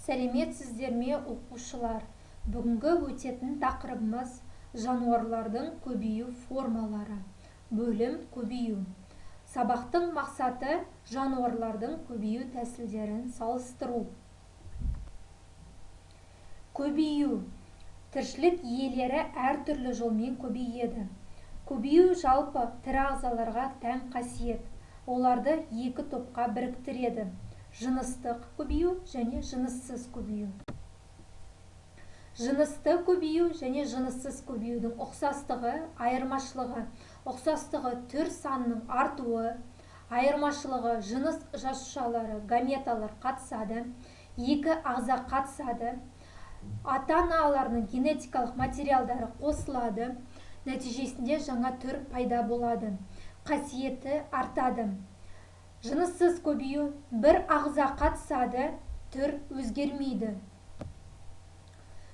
Сәлеметсіздер ме, оқушылар! Бүгінгі өтетін тақырыбымыз жануарлардың көбею формалары. Бөлім көбею. Сабақтың мақсаты жануарлардың көбею тәсілдерін салыстыру. Көбею. Тіршілік иелері әртүрлі жолмен көбейеді. Көбею жалпы тірі ағзаларға тән қасиет. Оларды екі топқа біріктіреді. Жыныстық көбею және жыныссыз көбею. Жынысты көбею және жыныссыз көбеюдің ұқсастығы, айырмашылығы. Ұқсастығы түр санының артуы, айырмашылығы жыныс жасушалары, гаметалар қатысады, екі ағза қатысады, ата-аналарының генетикалық материалдары қосылады, нәтижесінде жаңа түр пайда болады, қасиеті артады. Жыныссыз көбею бір ағза қатысады, түр өзгермейді.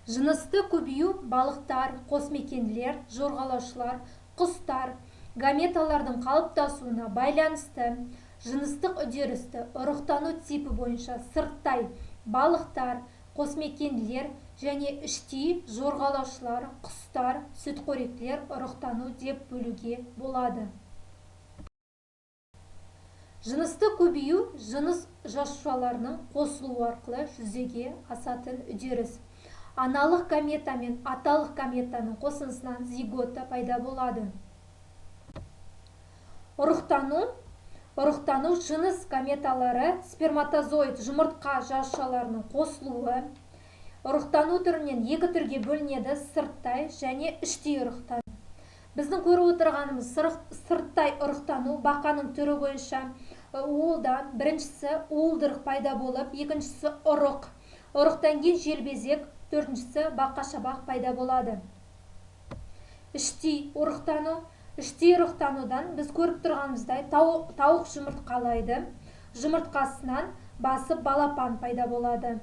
Жынысты көбею балықтар, қосмекенділер, жорғалаушылар, құстар, гаметалардың қалыптасуына байланысты жыныстық үдерісті ұрықтану типі бойынша сырттай балықтар, қосмекенділер және іштей жорғалаушылар, құстар, сүтқоректілер ұрықтану деп бөлуге болады. Жынысты көбею жыныс жасушаларының қосылуы арқылы жүзеге асатын үдеріс. Аналық гамета мен аталық гаметаның қосындысынан зигота пайда болады. Ұрықтану. Ұрықтану жыныс гаметалары сперматозоид жұмыртқа жасушаларының қосылуы. Ұрықтану түрінен екі түрге бөлінеді: сырттай және іштей ұрықтану. Біздің көріп отырғанымыз сырттай ұрықтану бақаның түрі бойынша. Ол да біріншісі уылдырық пайда болып, екіншісі ұрық, ұрықтан кейін желбезек, төртіншісі бақа-шабақ пайда болады. Іштей ұрықтану. Іштей ұрықтанудан біз көріп тұрғанымыздай тауық жұмыртқалайды, жұмыртқасынан басып балапан пайда болады.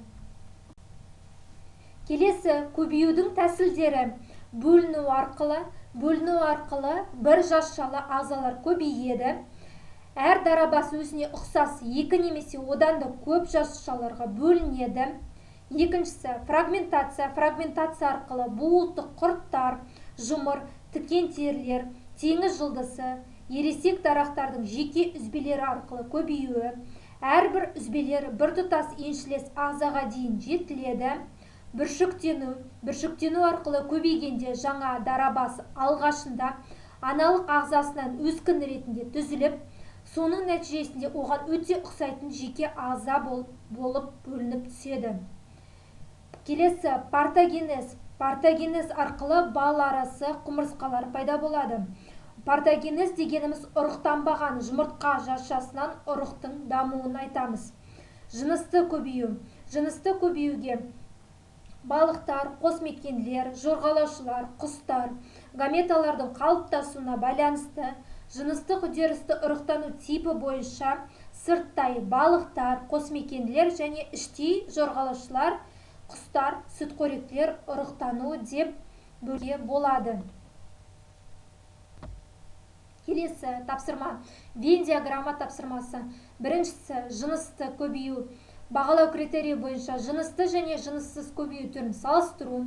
Келесі көбеюдің тәсілдері бөліну арқылы. Бөліну арқылы бір жасушалы ағзалар көбейеді. Әр дарабас өзіне ұқсас екі немесе одан да көп жасушаларға бөлінеді. Екіншісі фрагментация. Фрагментация арқылы буылтық құрттар, жұмыр, тікен терілер, теңіз жұлдызы, ересек дарақтардың жеке үзбелері арқылы көбеюі. Әрбір үзбелері біртұтас еншілес ағзаға дейін жетіледі. Бүршіктену. Бүршіктену арқылы көбейгенде жаңа дарабас алғашында аналық ағзасынан өскін ретінде түзіліп, соның нәтижесінде оған өте ұқсайтын жеке ағза болып бөлініп түседі. Келесі партогенез. Партогенез арқылы бал арасы құмырсқалар пайда болады. Партогенез дегеніміз ұрықтанбаған жұмыртқа жасушасынан ұрықтың дамуын айтамыз. Жынысты көбею. Жынысты көбеюге балықтар, қосмекенділер, жорғалаушылар, құстар гаметалардың қалыптасуына байланысты жыныстық үдерісті ұрықтану типі бойынша сырттай балықтар, қосмекенділер және іштей жорғалаушылар, құстар, сүтқоректілер ұрықтану деп бөлуге болады. Келесі тапсырма Венн диаграмма тапсырмасы. Біріншісі жынысты көбею. Бағалау критерийі бойынша жынысты және жыныссыз көбею түрін салыстыру.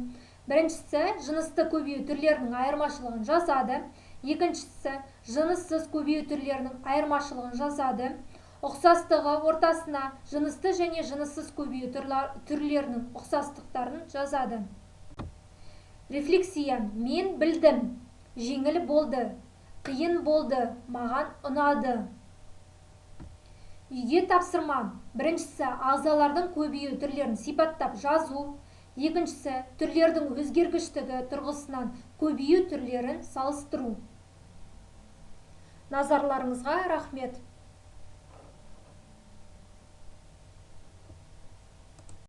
Біріншісі жынысты көбею түрлерінің айырмашылығын жазады. Екіншісі жыныссыз көбею түрлерінің айырмашылығын жазады. Ұқсастығы ортасына жынысты және жыныссыз көбею түрлерінің ұқсастықтарын жазады. Рефлексия. Мен білдім. Жеңіл болды. Қиын болды. Маған ұнады. Үйге тапсырма. Біріншісі ағзалардың көбею түрлерін сипаттап жазу. Екіншісі түрлердің өзгергіштігі тұрғысынан көбею түрлерін салыстыру. Назарларыңызға рахмет.